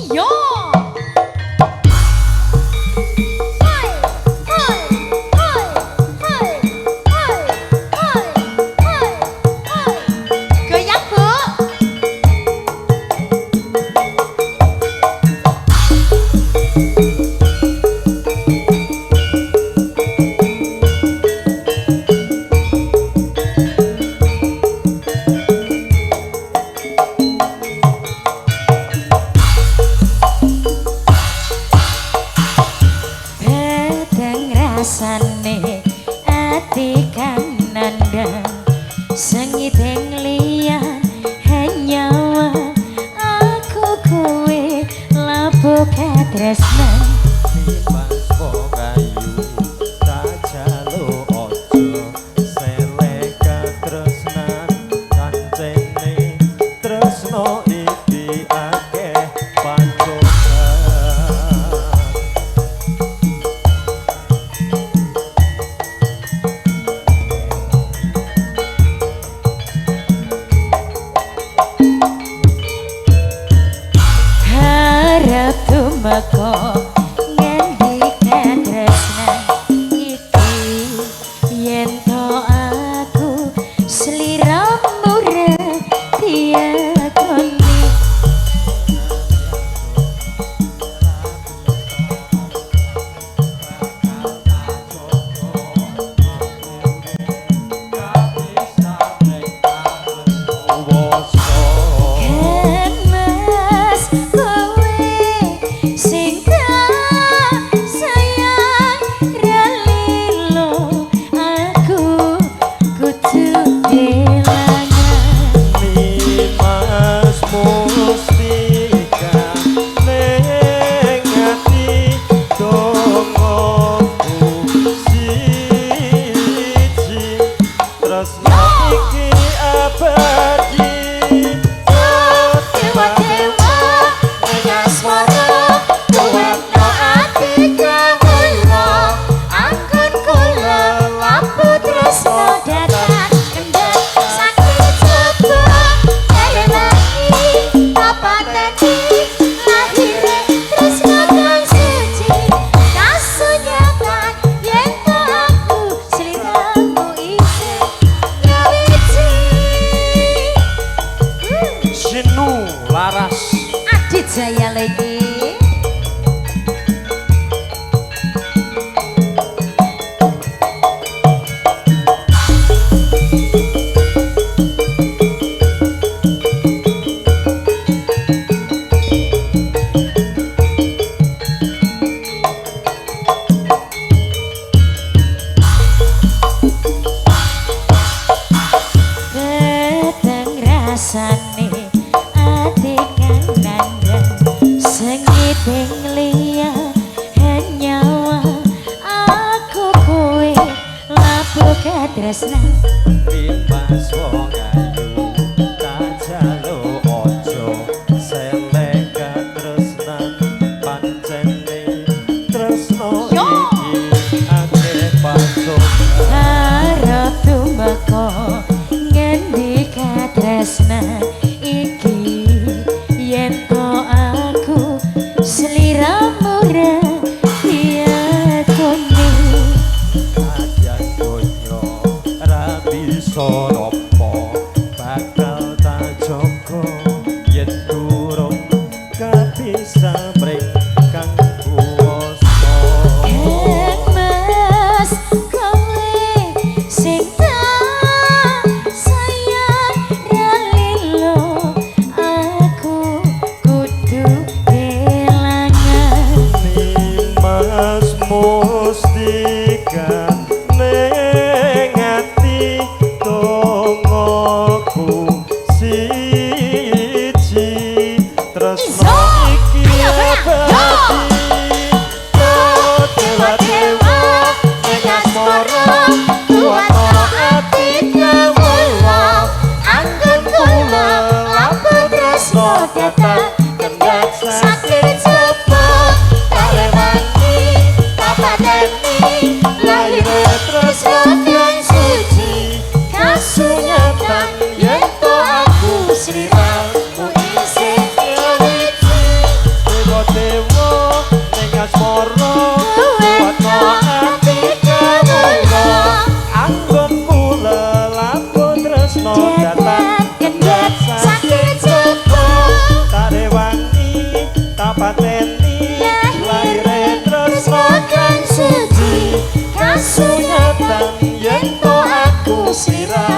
Yo. Hai, hai, hai, hai, hai, hai, hai, hai. Goyang, Bu. Peteng rasane ati kang nandhang sengiteng liyan nyawa aku kowe lapo katresnan. Nimas wong ayu tak jaluk aja seleh katresnan kancene tresno iki akeh pancoban. Harap tumeka ngendi katresnan iki yen to aku sliramu ra diakoni. Kan mas kowe sing tak sayang ra lilo aku kudu kelangan. Nimas mustika ning ati dongoku siji tresno iki abadi. Dewa-dewa ing asmara kuwatno ati kawula angkon kula lapu tresno datang kendhat sakit coba ewangi papateni lahire tresno kang suci kasunyatan yen to aku sliramu isih nyawiji. Sinu Laras Adit Jaya lagi. Peteng rasane ati kang nandhang sengiting liya nyawa aku kowe lapo katresnan. Nimas wong ayu tak jaluk aja seleh katresnan pancene tresno Yo. iki akeh pancoban. Harap tumeka ngendi katresnan iki yen to aku sliramu ra diakoni. Nadyan donya ra bisa nampa bakal tak jaga yen durung kabisa mring kang kuwasa. Kang mas kowe sing tak sayang ra lilo aku kudu kelangan. Nimas mustika ning ati dongoku siji tresno Iso. iki Ayo, goyang. Yo. abadi. Dewa-dewa ing asmara kuwatno ati kawula anggon kula lapo tresno datang kendhat sakit coba tak lewangi papateni lahire tresno kang suci kasunyatan yen to aku sliramu isih nyawiji. Baleni Lahire tresno kang suci, kasunyatan yen to aku sliramu.